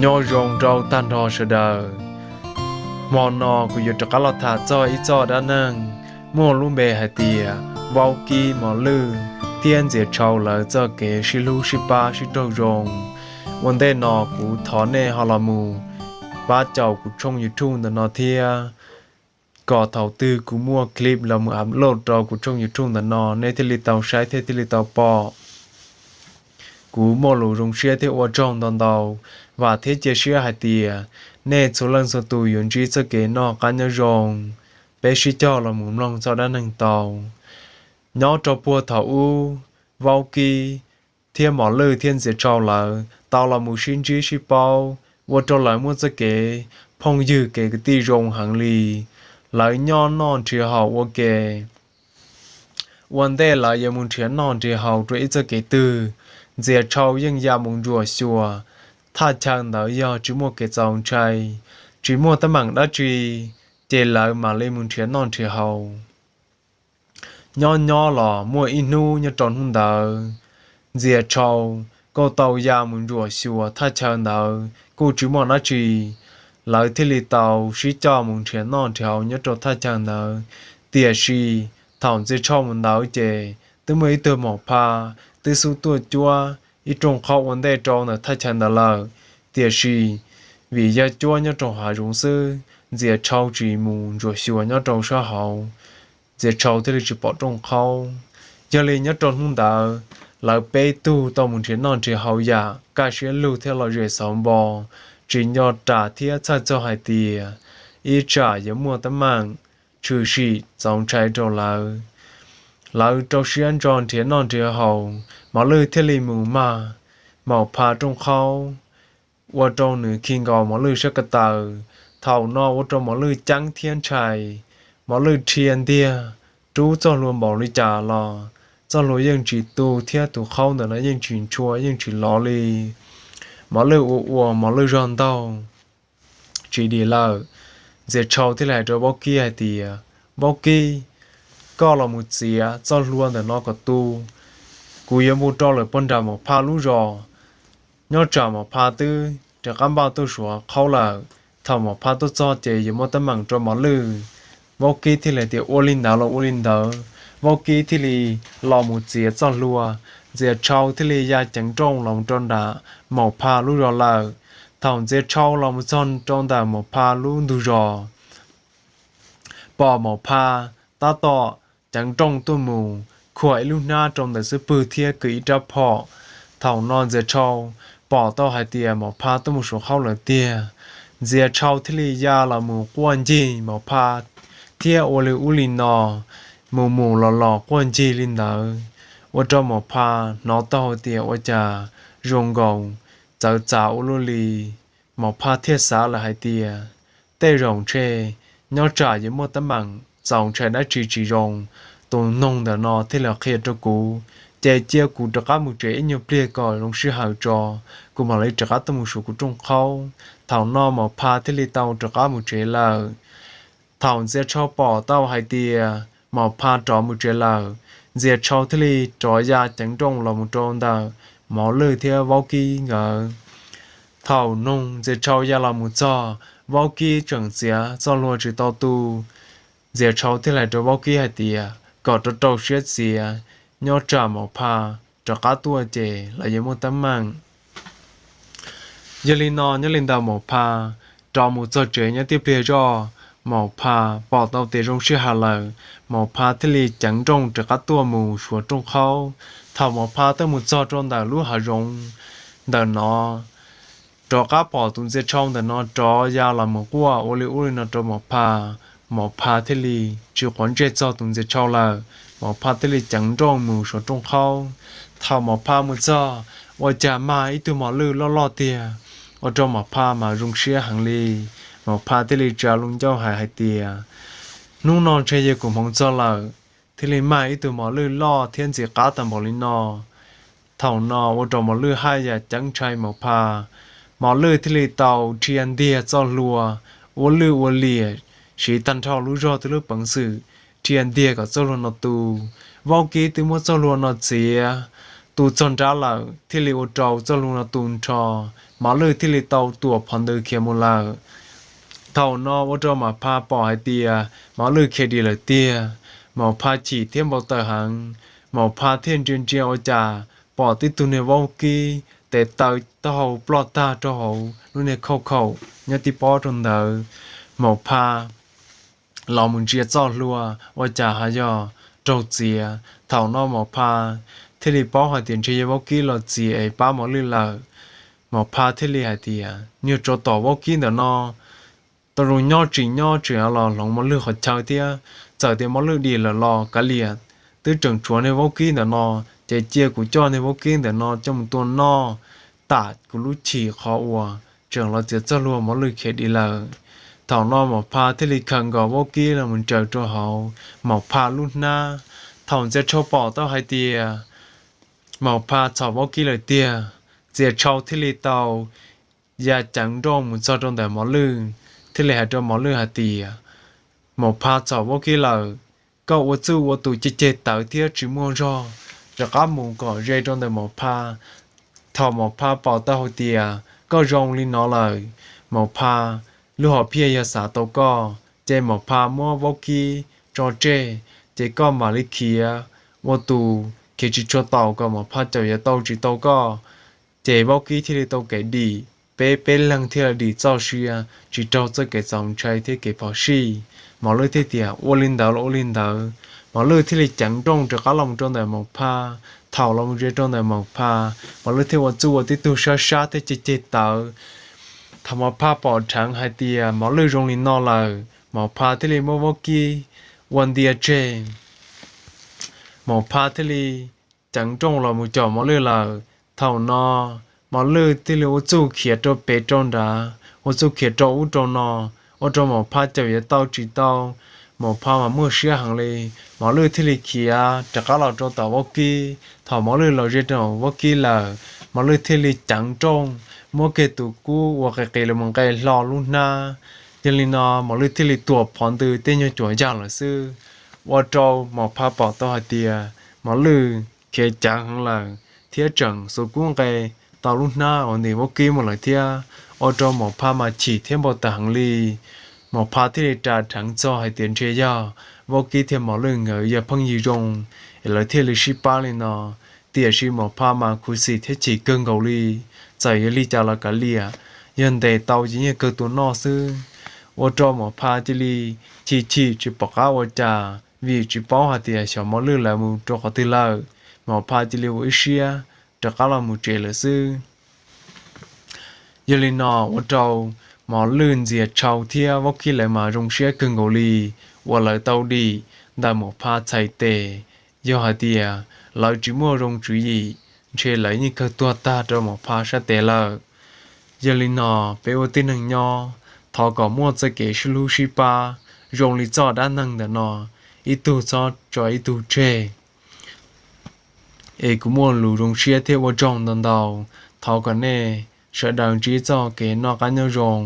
Nyob zoo rau tag nrho sawv daws. Hmo no kuv yuav rov qab los tham txog ib txoj dab neeg muaj lub npe hais tias Vaub Kib, Mos Lwj thiab Ntxias Tshau lawv txoj kev sib hlub sib pab sib raug zoo. Ua ntej no kuv thov nej ho los mus pab caum kuv tshooj YouTube ntawm no thiab, kom thaum twg kuv muaj clip los mus upload rau kuv tshooj YouTube ntawm no nej thiaj li tau saib thiab thiaj li tau pom. Kuv muaj lus zoo siab thiab ua tsaug ntau ntau. Vam thiab cia siab hais tias nej txhua leej txhua tus yuav ntsib txoj kev noj qab nyob zoo. Peb sib cog los mus mloog txoj dab neeg tau. Nyob rau puag thaum ub, Vaub Kib thiab Mos Lwj thiab Ntxias Tshau lawv tau los mus sib ntsib sib paub, ua rau lawv muaj txoj kev phooj ywg kev kwv tij zoo heev li. Lawv nyob noj nrhiav haus ua ke. Ua ntej lawv yuav mus nrhiav noj nrhiav haus rau ib txoj kev twg, Ntxias Tshau yeej ya mus ntsuam xyuas thaj chaw ntawd yog tsis muaj kev txaus ntshai, tsis muaj teeb meem dab tsi, ces lawv mam li mus nrhiav noj nrhiav haus. Nyob nyob los muaj ib hnub nyob rau hnub ntawd, Ntxias Tshau kuj tau ya mus ntsuam xyuas thaj chaw ntawd kuj tsis muaj dab tsi. Lawv thiaj li tau sib coj mus nrhiav noj nrhiav haus nyob rau thaj chaw ntawd. Tiam sis thaum Ntxias Tshau mus ntawd ces twb muaj ib tug maum phaj twb xub tuaj cuab ib rooj qhaub ua ntej rau ntawm thaj chaw ntawd lawm. Tiam sis vim yog cuab nyob rau hav zoov xwb, Ntxias Tshau tsis mus ntsuam xyuas nyob rau sab hauv, Ntxias Tshau thiaj li tsis pom rooj qhaub. Yog li nyob rau hnub ntawd, lawv peb tug tau mus nrhiav noj nrhiav haus yam kaj siab lug thiab lom zem xauv npo, tsis nco ras thiab txhawj txog hais tias ib tsam yuav muaj teeb meem tshwm sim txaus ntshai rau lawv. Lawv rau siab ntso nrhiav noj nrhiav haus, Mos Lwj thiaj li mus mag maum phaj rooj qhaub, ua rau nws khi nkaus Mos Lwj sab ko taw. Thaum no ua rau Mos Lwj ceeb thiab ntshai. Mos Lwj dhia ntiag rub txoj hlua npaum li cas los txoj hlua yeej tsis tu thiab tus qhaub ntawm no yeej tsis ntshua yeej tsis lov li. Mos Lwj ua ua Mos Lwj zog ntaug tsis dim lawm. Ntxias Tshau thiaj li hais rau Vaub Kib hais tias, Vaub Kib, koj los mus txiav txoj hlua ntawm no kom tu, kuv yuav mus rau lawm pog nram maum phaj lub zos. Nyob tsam maum phaj twb rov qab npaj tuaj suav qhaub lawm, thaum maum phaj tuaj txog ces yuav muaj teeb meem rau Mos Lwj. Vaub Kib thiaj li tias ua li ntawd los ua li ntawd. Vaub Kib thiaj li los mus txiav txoj hlua. Ntxias Tshau thiaj li ya ceev nrooj los rau nram maum phaj lub zos lawm. Thaum Ntxias Tshau los mus txog rau ntawm maum phaj lub ntug zos, pom maum phaj tab tom ceev nrooj tuaj mus khuam ib lub hnab rau ntawm xub pwg thiab kwv ib rab phom. Thaum no Ntxias Tshau pom tau hais tias maum phaj tuaj mus suav qhaub lawm tiag. Ntxias Tshau thiaj li ya los mus quaj ncig maum phaj thiab ua li ub li no, mus mus los los quaj ncig li ntawd, ua rau maum phaj hnov tau hais tias ua cas zoo nkaus txawv txav ua luaj li. Maum phaj thiaj xav lawm hais tias tej zaum ntshe nyob tsam yuav muaj teeb meem txaus ntshai dab tsi tsis zoo. Tus noog ntawm no thiaj li qhia rau kuv, ces cia kuv rov qab mus tsev ib nyuag pliag kom zoo sij hawm tso, kuv mam li rov qab tuaj mus suav kuv rooj qhaub. Thaum no maum phaj thiaj li tau rov qab mus tsev lawm. Thaum Ntxias Tshau pom tau hais tias maum phaj rov mus tsev lawm, Ntxias Tshau thiaj li rov ya ceev nrooj los mus rau ntawm Mos Lwj thiab Vaub Kib nkawd. Thaum noog Ntxias Tshau ya los mus txog, Vaub Kib tseem txiav txoj hlua tsis tau tu. Ntxias Tshau thiaj li hais rau Vaub Kib hais tias kom rau rau siab txiav, nyob tsam maum phaj rov qab tuaj ces lawv yuav muaj teeb meem. Yog li no nyob li ntawd maum phaj rov mus txog tsev nyob tib pliag zoj, maum phaj pom tau tias zoo sij hawm lawm, maum phaj thiaj li ceev nrooj rov qab tuaj mus suav rooj qhaub. Thaum maum phaj twb mus txog rau ntawm lub hav zoov ntawm no, rov qab pom tus Ntxias Tshau ntawm no rov ya los mus quaj ua li ub li no rau maum phaj. Maum phaj thiaj li tsis quav ntsej txog tus Ntxias Tshau lawm, maum phaj thiaj li ceev nrooj mus suav rooj qhaub. Thaum maum phaj mus txog, ua cas mag ib tug mos lwj loj loj tiag, ua rau maum phaj mas zoo siab heev li. Maum phaj thiaj li tsa lub ncauj hais hais tias, hnub no ntshe yog kuv hmoov txog lawm, thiaj li mag ib tug mos lwj loj thiab ntxim qab tag npaum li no. Thaum no ua rau mos lwj haj yam ceeb ntshai maum phaj. Mos lwj thiaj li tau dhia ntiag txoj hlua, ua lwj ua liam siv tag nrho lub zog thiab lub peev xwm dhia ntiag kom txoj hlua no tu. Vaub kib twb muab txoj hlua no txiav tu txog nrab lawm thiaj li ua rau txoj hlua no tu nrho. Mov Lwj thiaj li tau tuam phov ntws khiav mus lawm. Thaum no ua rau Mos Pha pom hais tias Mov Lwj khiav dim lawm tiag, Mos Pha chim thiab npau taws heev. Mos Pha thiaj ntsia ntsia ua cas pom tib tug niag vaub kib tes taw taub hau ploj tag rau hauv lub niag khauj khaum nyob tib pob rau ntawd. Mos Pha los mus ntsia txoj hlua ua cas ho yog raug txiav. Thaum no Mos Pha thiaj li paub hais tias ntshe yog vaub kib los txiav es pab Mos Lwj lawm. Mos Pha thiaj li hais tias nyuag tsov tom vaub kib ntawm no tau zoo nyob tsis nyob tseem los hloov Mos Lwj qhov chaw thiab. Txawm tias Mos Lwj dim lawm los kav liam, twb tseem tshuav niag vaub kib ntawm no, ces cia kuv coj niag vaub kib ntawm no coj mus tua noj tam kuv lub chim qhov uas tseem los txiav txoj hlua Mos Lwj khiav dim lawm. Thaum no Mos Pha thiaj li khaws nkaus vaub kib los mus ntsaws rau hauv Mos Pha lub hnab. Thaum Ntxia Tshau pom tau hais tias Mos Pha txhom vaub kib lawm tiag, Ntxia Tshau thiaj li tau ya ceev nrooj mus txog rau ntawm Mos Lwj, thiaj li hais rau Mos Lwj hais tias, Mos Pha txhom vaub kib lawm, koj ua txuj ua tus ceg ceg tawv thiab tsis muaj zog, rov qab mus kom ze rau ntawm Mos Pha. Thaum Mos Pha pom tau hais tias koj zoo li no lawm, Mos Pha lub hom phiaj yog xav tau koj, ces Mos Pha muab vaub kib tso tseg, ces koj mam li khiav ua tus khiav tsis tshua taus kom Mos Pha caum yuav tau tsis tau koj. Ces vaub kib thiaj li tau kev dim, peb peb leeg thiaj li dim txoj sia tsis raug txoj kev txaus ntshai thiab kev phom sij. Mos Lwj thiaj tias ua li ntawd los ua li ntawd. Mos Lwj thiaj li ceev nrooj rov qab los mus rau ntawm Mos Pha. Thaum los mus ze rau ntawm Mos Pha, Mos Lwj thiaj ua txuj ua tib tug sab sab thiab ceg ceg tawv. Thaum Mos Pha pom dheev hais tias Mos Lwj zoo li no lawm, Mos Pha thiaj li muab vaub kib ua ntia tseg. Mos Pha thiaj li ceev nrooj los mus caum Mos Lwj lawm. Thaum no Mos Lwj thiaj li ua txuj khiav rau pem rau nrad, ua txuj khiav rau ub rau no, ua rau Mos Pha caum yuav tau tsis tau. Mos Pha mas muaj siab heev li, Mos Lwj thiaj li khiav rov qab los rau tom vaub kib. Thaum Mos Lwj los ze rau vaub kib lawm, Mos Lwj thiaj li ceev nrooj muab kiag tus kub ua qis qis los mus nqe hlo lub hnab. Yog li no Mos Lwj thiaj li tuam phov ntws tej nyuag cuam yag lawm xwb, ua rau Mos Pha pom tau hais tias Mos Lwj khiav ceev heev lawm thiab tseem xuas kub nqe tau lub hnab uas ntim vaub kib mus lawm thiab, ua rau Mos Pha mas chim thiab npau taws heev li. Mos Pha thiaj li ras dheev txog hais tias ntshe yog vaub kib thiab Mos Lwj nkawd yog phooj ywg zoo es lawv thiaj li sib pab li no. Tiam sis Mos Pha mas khuv xim thiab chim kawg nkaus li. Txawm yog li cas los kav liam, yog ntes tau ces yeej kawg tua noj xwb. Ua rau Mos Pha cia li chim chim tsis pom qab ua cas vim tsis paub hais tias xyov Mos Lwj lawv mus rau qhov twg lawm. Mos Pha cia li ua ib siab rov qab los mus tsev lawm xwb. Yog li no ua rau Mos Lwj, Ntxias Tshau thiab vaub kib lawv mas zoo siab kawg nkaus li uas lawv tau dim ntawm Mos Pha txhais tes. Yog hais tias lawv tsis muaj zoo tswv yim, ntshe lawv yeej kawg tuag tag rau Mos Pha sab tes lawm. Yog li no peb ua tib neeg nyob, thov kom muaj txoj kev sib hlub sib pab zoo li txoj dab neeg ntawm no, ib tug txhob tso ib tug tseg. Es kuv muaj lus zoo siab thiab ua tsaug ntau ntau. Thov kom nej sawv daws ntsib txoj kev noj qab nyob zoo.